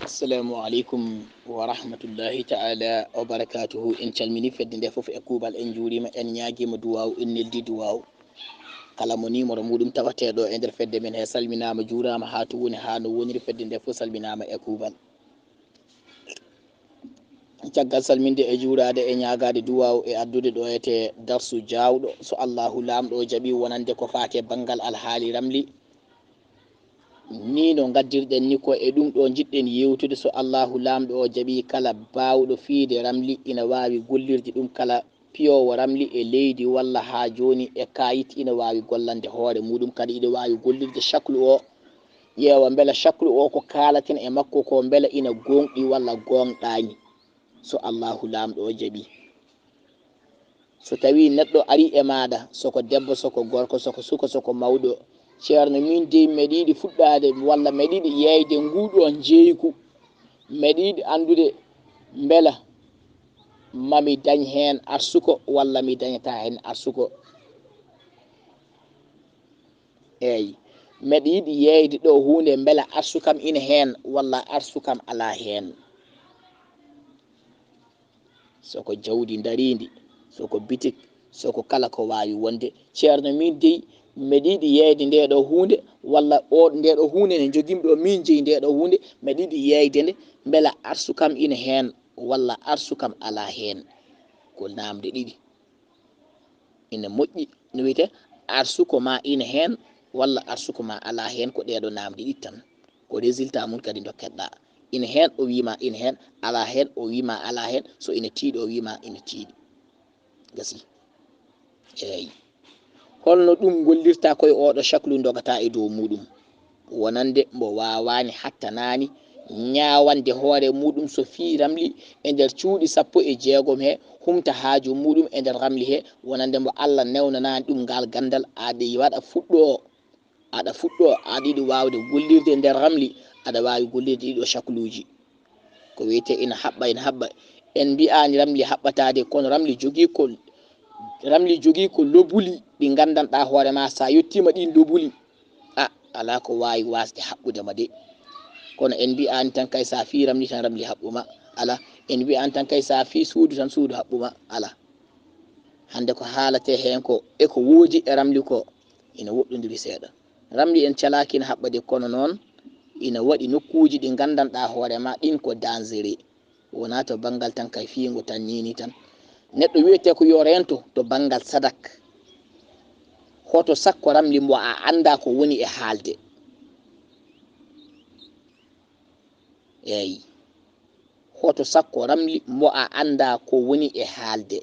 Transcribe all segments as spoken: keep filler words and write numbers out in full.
Assalamu aleykum wa rahmatullahi ta'ala wa barakatuhu. En calmini fedde nde fof e kuuɓal, en njuurima, en ñaagima duwaaw, en neldi duwaaw. Kala mo numéro muɗum tawateɗo e nder fedde men he, salminama, juurama, ha to woni, ha no woniri, fedde nde fof salminama e kuuɓal. Caggal salminde e juuraade e ñaagaade duwaaw e addude ɗo ete darsu jaawɗo, so Allahu Laamɗo o jaɓi, wonande ko faati e banngal alhaali ramli. Ni no ngaddirɗen ni, ko e ɗum ɗo njiɗɗen yewtude, so Allahu Laamɗo o jaɓi. Kala baawɗo fiyde ramli ina waawi gollirde ɗum, kala piyoowo ramli e leydi walla haa jooni e kaayit ina waawi gollande hoore muɗum, kadi ina waawi gollirde caklu o, ƴeewa mbela caklu o ko kaalaten e makko ko mbela ina gooŋɗi walla gooŋɗaani, so Allahu Laamɗo o jaɓi. So tawii neɗɗo arii e maaɗa, soko debbo, soko gorko, soko suka, soko mawɗo, Ceerno, miin dey meɗe yiɗi fuɗɗaade walla meɗe yiɗi yeeyde nguu ɗoo njeeygu, meɗe yiɗi anndude mbela ma mi dañ heen arsuko walla mi dañataa heen arsuko. Eey, meɗe yiɗi yeeyde ɗoo huunde mbela arsu kam ina heen walla arsu kam alaa heen. Soko jawdi ndariindi, soko bitik, soko kala ko waawi wonde. Ceerno, miin dey meɗe yiɗi yeeyde ndee ɗoo huunde walla o, ndee ɗoo huunde nde njogimi ɗoo, miin jeyi ndee ɗoo huunde, meɗe yiɗi yeeyde nde mbela arsu kam ina heen walla arsu kam alaa heen. Ko naamnde ɗiɗi. Ina moƴƴi no wiyetee, arsuko ma ina heen walla arsuko ma alaa heen, ko ɗee ɗoo naamnde ɗiɗi tan. Ko résultat mum kadi ndokket-ɗaa. Ina heen o wii ma ina heen, alaa heen o wii ma alaa heen, so ina tiiɗi o wii ma ina tiiɗi. Gasii. Eey. Holno ɗum gollirta koye ooɗo caklu ndogata e dow muɗum? Wonande mbo waawaani, hattanaani, ñaawande hoore muɗum so fii ramli e nder cuuɗi sappo e jeegom he, humta haaju muɗum e nder ramli he, wonande mbo Alla newnanaani ɗum ngaal ganndal, aɗa waɗa fuɗɗo, aɗa fuɗɗo, aɗa yiɗi waawde gollirde e nder ramli, aɗa waawi gollirde ɗiɗo cakluuji. Ko wiyetee ina haɓɓa, ina haɓɓa. En mbiyaani ramli haɓɓataade, kono ramli jogii ko, ramli jogii ko lobuli ɗi nganndanɗaa hoore ma, so a yettiima ɗiin lobuli, a, alaa ko waawi waasde haɓɓude ma de. Kono en mbiyaani tan kay so a fii ramli tan ramli haɓɓu ma, alaa. En mbiyaani tan kay so a fii suudu tan suudu haɓɓu ma, alaa. Hannde ko haaletee heen ko e ko woodi e ramli ko ina woɗɗondiri seeɗa. Ramli en calaaki ina haɓɓa de, kono noon ina waɗi nokkuuji ɗi nganndanɗaa hoore ma, ɗiin ko dangereux. Wonaa to banngal tan kay, fiingo tan, nii nii tan. Neɗɗo wiyetee ko yo reento to banngal sadak. Hoto sakko ramli mbo a anndaa ko woni e haalde. Eey. Hoto sakko ramli mbo a anndaa ko woni e haalde.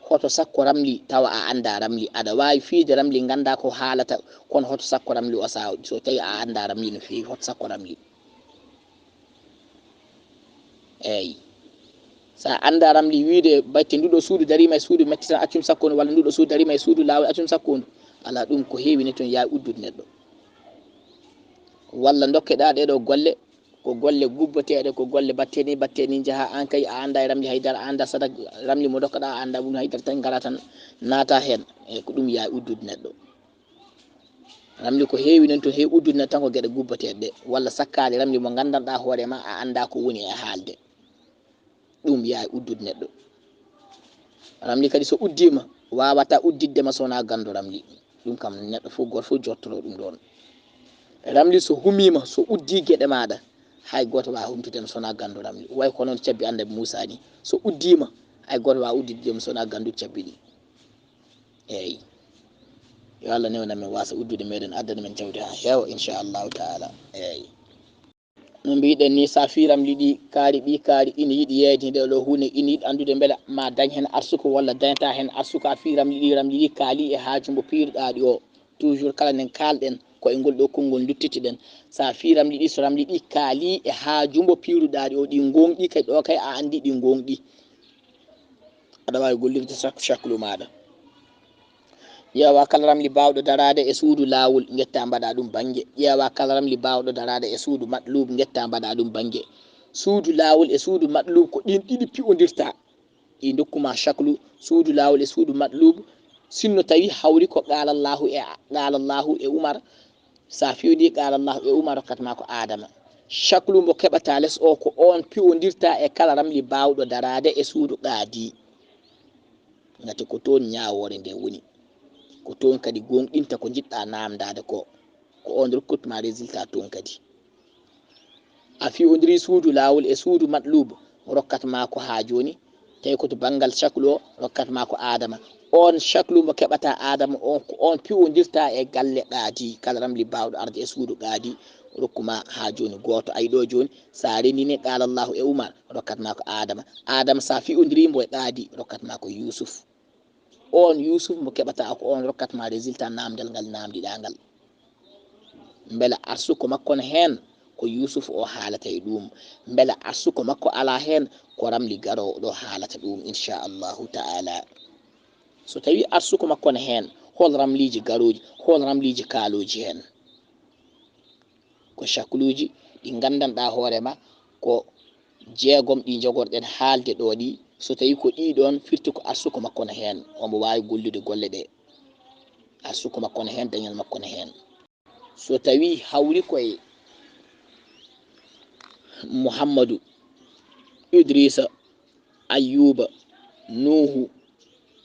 Hoto sakko ramli tawa a anndaa ramli. Aɗa waawi fiyde ramli, nganndaa ko haalata, kono hoto sakko ramli o, so, so tawii a anndaa ramli no feewi, hoto sakko ramli. Eey. So a anndaa ramli wiyde, batte nduɗo suudu dariima e suudu metti tan, accum sakko ndu, walla nduɗo suudu dariima e suudu laawol, accum sakko ndu. Alaa, ɗum ko heewi ni toon, yaha uddude neɗɗo. Walla ndokkeɗaa ɗee ɗoo golle, ko golle gubbateeɗe, ko golle batte ni, batte ni, njaha, aan kay a anndaa e ramli hay dara, a anndaa sadak, ramli mo ndokkaɗaa a anndaa ɗum hay dara, tan ngara tan naata heen. Eey, ko ɗum yaha uddude neɗɗo. Ramli ko heewi noon toon, heewi uddude neɗɗo tan ko geɗe gubbateeɗe ɗe, walla sakkaade ramli mo nganndanɗaa hoore ma, a anndaa ko woni e haalde. Ɗum yaha uddude neɗɗo. Ramli kadi so uddiima, waawataa udditde ma so wonaa ganndo ramli. Ɗum kam neɗɗo fof, gooto fof jottoro ɗum ɗoon. Ramli so humiima, so uddii geɗe maaɗa, hay gooto waawaa humtude ma so wonaa ganndo ramli. Way ko noon cabbi Annabi Muusaa ni, so uddiima, hay gooto waawaa udditde ma so wonaa gannduɗo cabbi ɗi. Eey. Yo Allah newnan men, waasa uddude meɗen, addana men jawdi haa heewa, inchallahu taala. Eey. No mbiɗen ni, so a fii ramli ɗi kaari, ɗi kaari, ina yiɗi yeeyde nde ɗo huunde, ina yiɗi anndude mbela ma dañ heen arsuko walla dañataa heen arsuko. A fii ramli ɗi, ramli ɗi kaali e haaju mbo piiruɗaa ɗi o. Toujours kala nen kaalɗen ko e ngol ɗo konngol nduttitiɗen. So a fii ramli ɗi, so ramli ɗi kaali e haaju mbo piiruɗaa ɗi o, ɗi ngooŋɗi kay, ɗo kay a anndi ɗi ngooŋɗi. Aɗa waawi gollirde sak-, caklu maaɗa. Ƴeewa kala ramli baawɗo daraade e suudu laawol, ngetta mbaɗa ɗum bannge. Ƴeewa kala ramli baawɗo daraade e suudu matlub, ngetta mbaɗa ɗum bannge. Suudu laawol e suudu matlub ko ɗin ɗiɗi piwondirta. Ɗi ndokku ma caklu, suudu laawol e suudu matlub, sinno tawi hawri ko qaala Allahu e, qaala Allahu e Umar, Sa fiyodi qaala Allahu e Umar, rokkat ma ko Adama. Shaklu mo keɓata les o ko on piwondirta e kala ramli bawɗo daraade e suudu qaadi. Ngati ko toon ñaawoore nde woni. Ko toon kadi gooŋɗinta ko njiɗɗa naamndaade ko. Ko on rokkut ma résultat toon kadi. A fiyondiri suudu laawol e suudu matlub, rokkat ma ko haa jooni. Tawi ko to banngal shaklu o, rokkat ma ko Adama. On shaklu mo keɓata Adama on, ko on piwondirta e galle qaadi. Kala ramli bawɗo arde e suudu qaadi, rokku ma haa jooni gooto. Ayi ɗo jooni, sa renndini qaala Allahu e Umar, rokkat ma ko Adama. Adama sa fiyondiri mbo e qaadi, rokkat ma ko Yusuf. On Yusuf mo keɓata ko on rokkat ma résultat naamndal ngal naamndiɗa ngal. Mbela arsuko makko no heen, ko Yusuf o haalata e ɗum? Mbela arsuko makko alaa heen, ko ramli garoowo ɗo haalata ɗum, inchallahu taala? So tawi arsuko makko no heen, hol ramliiji garooji, hol ramliiji kaalooji heen? Ko shakluuji ɗi nganndanɗa hoore ma, ko jeegom ɗi njogorɗen haalde ɗo ɗi. So tawi ko ɗi ɗoon, firti ko arsuko makko no heen, omo waawi gollude golle ɗe. Arsuko makko no heen, dañal makko no heen. So tawi hawri koye Muhammadu, Idrisa, Ayyuba, Nuuhu,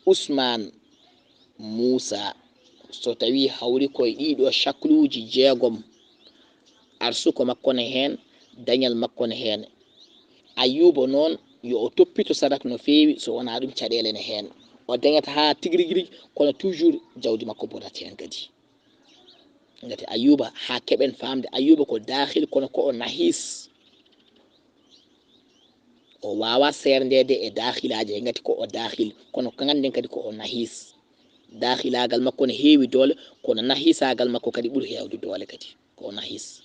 Usmaan, Muusa, so tawi hawri koye ɗiɗo shakluuji jeegom, arsuko makko no heen, dañal makko no heen. Ayyuba noon, yo o toppito sadak no feewi, so wonaa ɗum caɗeele no heen. O dañata haa tigi rigi rigi, kono toujours jawdi makko bonat heen kadi. Ngati Ayyuba, haa keɓen faamde, Ayyuba ko daakhil, kono ko o nahis. O waawaa seerndeede e daakhilaaji he, ngati ko o daakhil, kono ko ngannden kadi ko o nahis. Daakhilaagal makko no heewi doole, kono nahisaagal makko kadi ɓuri heewde doole kadi. Ko o nahis.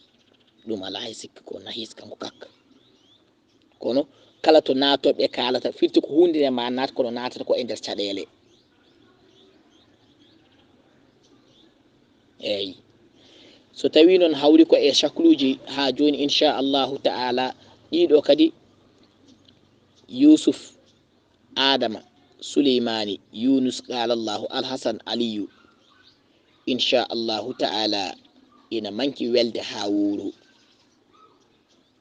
Ɗum alaa hay sikki, ko o nahis kanko kak. Kono kala to naatooɓe kaalata, firti ko huunde nde ma naat, kono naatata ko e nder caɗeele. Eey. So tawi noon hawri ko e shakluuji haa jooni, inchallahu taala, ɗiɗo kadi, Yusuf, Adama, Suleymaani, Yunus, qaala Allahu, Alhasan, Aliyu, inchallahu taala, ina manki welde haa wuuru.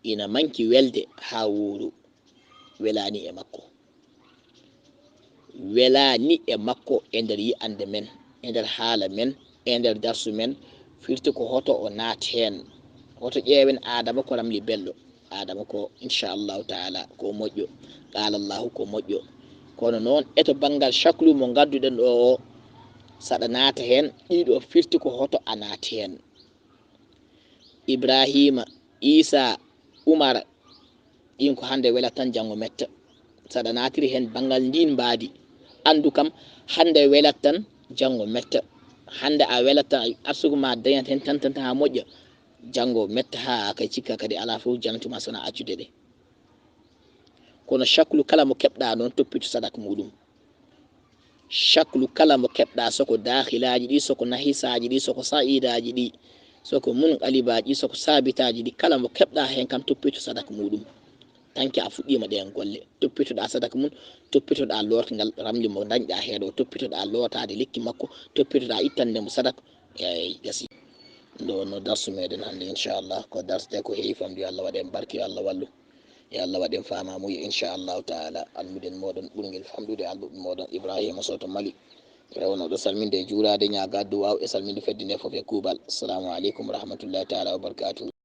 Ina manki welde haa wuuru. Welaani e makko. Welaani e makko e nder yi'annde men, e nder haala men, e nder darsu men, firti ko hoto o naat heen. Hoto ƴeewen Adama ko ramli belɗo. Adama ko, inchallahu taala, ko moƴƴo. Qaala Allahu ko moƴƴo. Kono noon, e to banngal shaklu mo ngadduɗen ɗo o, saɗa naata heen, ɗiɗo firti ko hoto a naat heen. Ibrahima, Isa, Umar, ɗin ko hannde welat tan, janngo metta. Saɗa naatiri heen banngal ndin mbaadi, anndu kam, hannde welat tan, janngo metta. Hannde a welat tan, arsugu ma dañat heen tan, tan, tan haa moƴƴa, janngo metta haa kay cikka kadi alaa fof janantuma sona accude ɗe. Kono shaklu kala mo keɓɗa noon, toppito sadak muɗum. Shaklu kala mo keɓɗa, soko daakhilaaji ɗi, soko nahisaaji ɗi, soko sa'iidaaji ɗi, soko munqalibaaji ɗi, soko saabitaaji ɗi, kala mo keɓɗa heen kam, toppito sadak muɗum. Tanke a fuɗɗiima ɗeen golle, toppitoɗa sadak mum, toppitoɗa loortingal ramli mo dañɗa hee ɗo, toppitoɗa lootaade lekki makko, toppitoɗa ittande mo sadak. Eey, gasi. Ɗo no darsu meɗen hannde, inchallah, ko darsu tawi ko heewi famde. Yo Allah waɗ en barke, yo Allah wallu. Yo Allah waɗ en faamamuya, inchallahu taala. Almudel moɗon ɓurngel famɗude, almuɓe moɗon Ibrahima Soto Mali. Rewnoɗo salminde e juuraade, ñaaga duwaaw e salminde fedde nde fof e kuuɓal. Assalamu aleykum wa rahmatullahi taala wa barakatuhu.